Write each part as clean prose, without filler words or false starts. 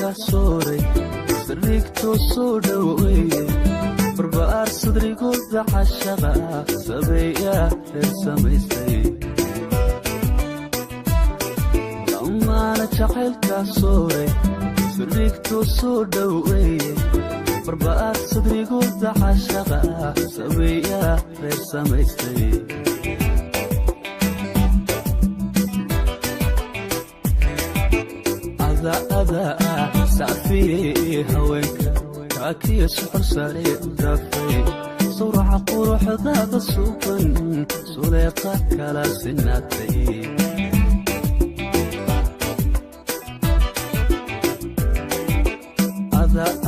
Jacaylka sooray, sariigtoo soo dhoweeye, barbaar sadrigooda cashaqa sabeeyaa reer samaystay. Lamaana jacaylka sooray, sariigtoo soo dhoweeye, barbaar sadrigooda cashaqa sabeeyaa reer samaystay. Adaa sacfiyey haweenka, kaakiya suxur sare u dhaafay, sawraca quruxdaada suuban, suleeqa kala sinaatay.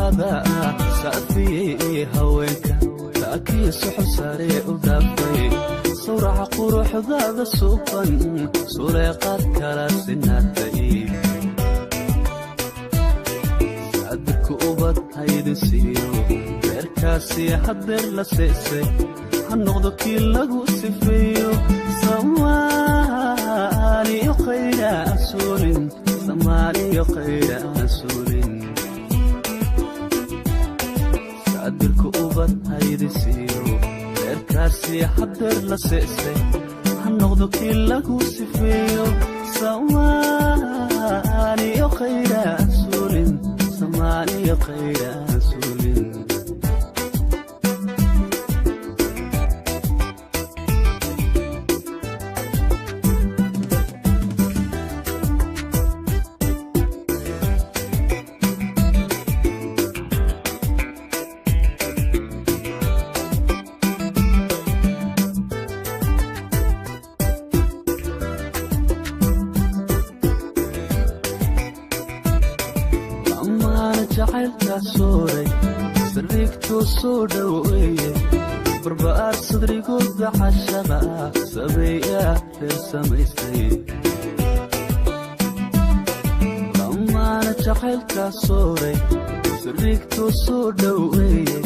Adaa sacfiyey haweenka, kaakiya suxur sare u dhaafay, sawraca quruxdaada suuban, suleeqaad kala sinaatay. Sadirka ubad haydin siiyo, reerkaasi hadeer la seesay, ha noqdo kii lagu sifeeyo samaaniyo khayra aan suulin, samaaniyo khayra aan suulin. Sadirka ubad haydin siiyo, reerkaasi hadeer la seesay, ha noqdo kii lagu sifeeyo samaaniyo khayra aan suulin, samaaniyo khayra aan suulin. Lamaana jacaylka sooray, sariigtoo soo dhoweeye, barbaar sadrigooda cashaqa sabeeyaa reer samaystay. Lamaana jacaylka sooray, sariigtoo soo dhoweeye,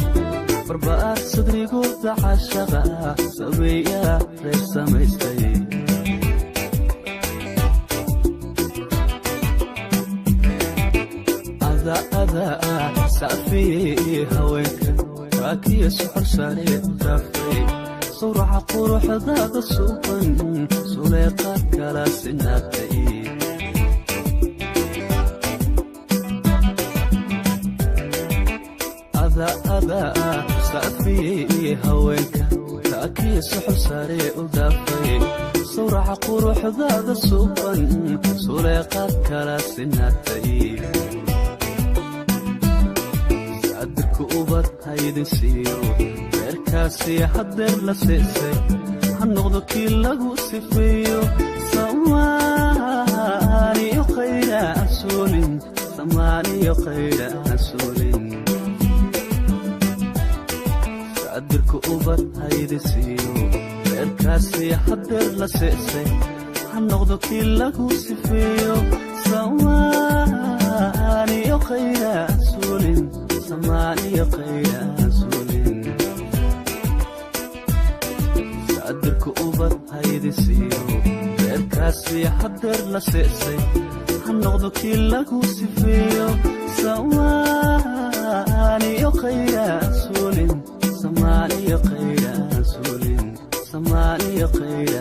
barbaar sadrigooda cashaqa sabeeyaa reer samaystay. Adaa sacfiyey haweenka, kaakiya suxur sare u dhaafay, sawraca quruxdaada suuban, suleeqa kala sinaatay. Adaa sacfiyey haweenka, kaakiya suxur sare u dhaafay, sawraca quruxdaada suuban, suleeqaad kala sinaatay. Sadirka ubad haydin siiyo, reerkaasi hadeer la seesay, ha noqdo kii lagu sifeeyo samaaniyo khayra aan suulin, samaaniyo khayra aan suulin. Sadirka ubad haydin siiyo, reerkaasi hadeer la seesay, ha noqdo kii lagu sifeeyo samaaniyo khayra aan suulin, samaaniyo khayra aan suulin. Sadirka ubad haydin siiyo, reerkaasi hadeer la seesay, ha noqdo kii lagu sifeeyo samaaniyo khayra aan suulin, samaaniyo khayra aan suulin, samaaniyo khayra.